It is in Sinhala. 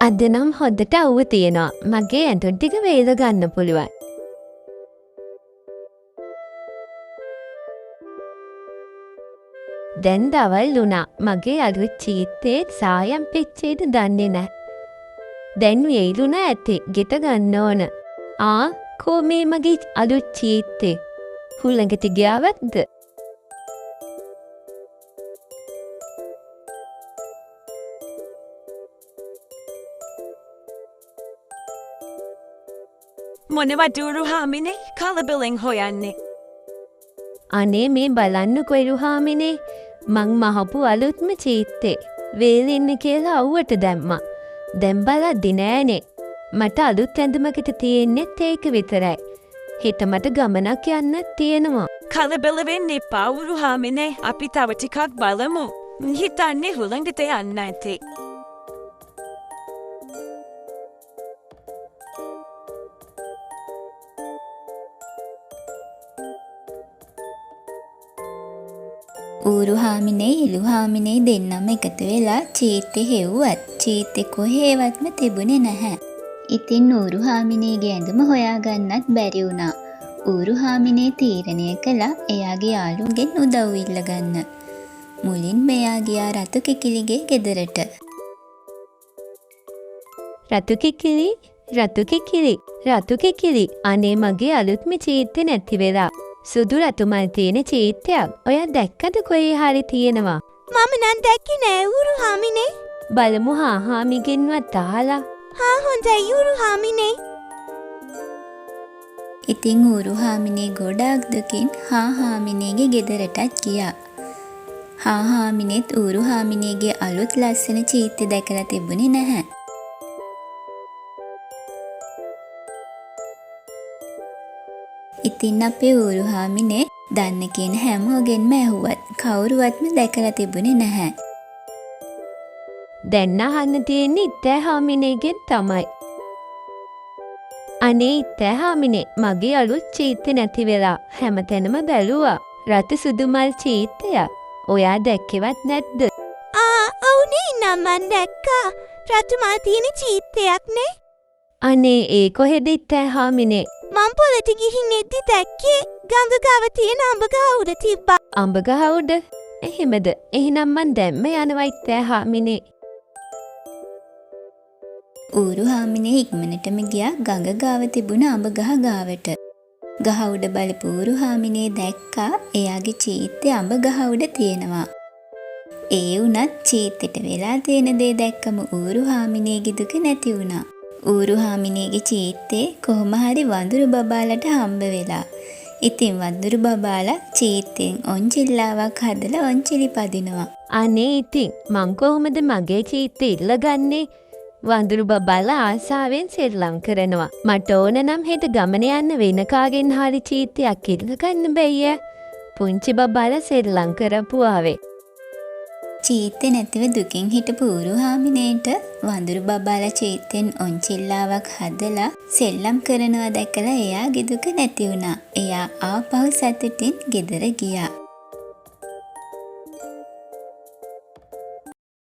අද නම් හොඳට අවුව තියෙනවා. මගේ ඇඳුම් ටික වේල ගන්න පුළුවන්. දැන් දවල් වුණා. මගේ අලුත් චීත්තේ සායම් පිච්චේද දන්නේ නැහැ. දැන් වේලුණා ඇති. ගෙට ගන්න ඕන. ආ කෝ මේ මගේ අලුත් චීත්තේ? හුළඟට ගියාවත්ද? මොනවද ඌරු හාමිනේ කලබලෙන් හොයන්නේ? අනේ මේ බලන්නකෝ එරු හාමිනේ, මං මහපු අලුත්ම චීත්තේ වේලෙන්න කියලා අවුවට දැම්මා. දැන් බලද්දි නෑනේ. මට අලුත් ඇඳුමකට තියෙන්නෙත් ඒක විතරයි. හෙට මට ගමනක් යන්නත් තියෙනවා. කලබල වෙන්න එපා ඌරු හාමිනේ, අපි තව ටිකක් බලමු. හිතන්නේ හුළඟට යන්න ඇති. ඌරු හාමිනේ එළු හාමිනේ දෙන්නම එකතු වෙලා චීත්තේ හෙව්වත් චීත්තේ කොහේවත්ම තිබුණේ නැහැ. ඉතින් ඌරු හාමිනේගේ ඇඳුම හොයාගන්නත් බැරි වුණා. ඌරු හාමිනේ තීරණය කළා එයාගේ යාළුවන්ගෙන් උදව් ඉල්ලගන්න. මුලින්ම එයා ගියා රතු කිකිලිගේ ගෙදරට. රතු කිකිලි, රතු කිකිලි, රතු කිකිලි, අනේ මගේ අලුත්ම චීත්තේ නැති වෙලා. සුදු රතු මල් තියෙන චීත්තයක්. ඔයා දැක්කද කොහේ හරි තියෙනවා? මම නම් දැක්කේ නෑ ඌරු හාමිනේ. බලමු හා හාමිගෙන්වත් අහලා. හා හොඳයි ඌරු හාමිනේ. ඉතින් ඌරු හාමිනේ ගොඩාක් දුකින් හා හාමිනේගේ ගෙදරටත් ගියා. හා හාමිනේත් ඌරු හාමිනේගේ අලුත් ලස්සන චීත්තේ දැකලා තිබුණේ නැහැ. ඉතින් අපේ ඌරු හාමිනේ දන්න කියන හැමෝගෙන්ම ඇහුවත් කවුරුවත්ම දැකලා තිබුණේ නැහැ. දැන් අහන්න තියෙන්නේ ඉත්තෑ හාමිනේගෙන් තමයි. අනේ ඉත්තෑ හාමිනේ, මගේ අලුත් චීත්තේ නැති වෙලා හැමතැනම බැලුවා. රතු සුදු මල් චීත්තයක්. ඔයා දැක්කේවත් නැද්ද? ආ ඔව්නේ, නම් මං දැක්කා. රතු මල් තියෙන චීත්තයක් නේ. අනේ ඒ කොහෙද ඉත්තෑ හාමිනේ? මං පොළට ගිහින් එද්දි දැක්කේ ගඟ ගාව තියෙන අඹ ගහ උඩ තිබ්බා. අඹ ගහ උඩ? එහෙමද? එහෙනම් මං දැම්ම යනවා ඉත්තෑ හාමිනේ. ඌරු හාමිනේ ඉක්මනටම ගියා ගඟ ගාව තිබුණ අඹ ගහ ගාවට. ගහ උඩ බලපු ඌරු හාමිනේ දැක්කා එයාගේ චීත්තේ අඹ ගහ උඩ තියෙනවා. ඒ වුණත් චීත්තෙට වෙලා තියෙන දේ දැක්කම ඌරු හාමිනේගේ දුක නැති වුණා. ඌරු හාමිනේගේ චීත්තේ කොහොම හරි වඳුරු බබාලට හම්බ වෙලා. ඉතින් වඳුරු බබාලා චීත්තෙන් ඔංචිල්ලාවක් හදලා ඔංචිලි පදිනවා. අනේ ඉතින් මං කොහොමද මගේ චීත්තේ ඉල්ලගන්නේ? වඳුරු බබාලා ආසාවෙන් සෙල්ලම් කරනවා. මට ඕන නම් හෙට ගමන යන්න වෙන කාගෙන් හරි චීත්තයක් ඉල්ලගන්න බැයිය. පුංචි බබාලා සෙල්ලම් කරපුවාවේ. චීත්තේ නැතිව දුකින් හිටපු ඌරු හාමිනේට වඳුරු බබාලා චීත්තෙන් ඔංචිල්ලාවක් හදලා සෙල්ලම් කරනවා දැකලා එයාගේ දුක නැති වුණා. එයා ආපහු සතුටින් ගෙදර ගියා.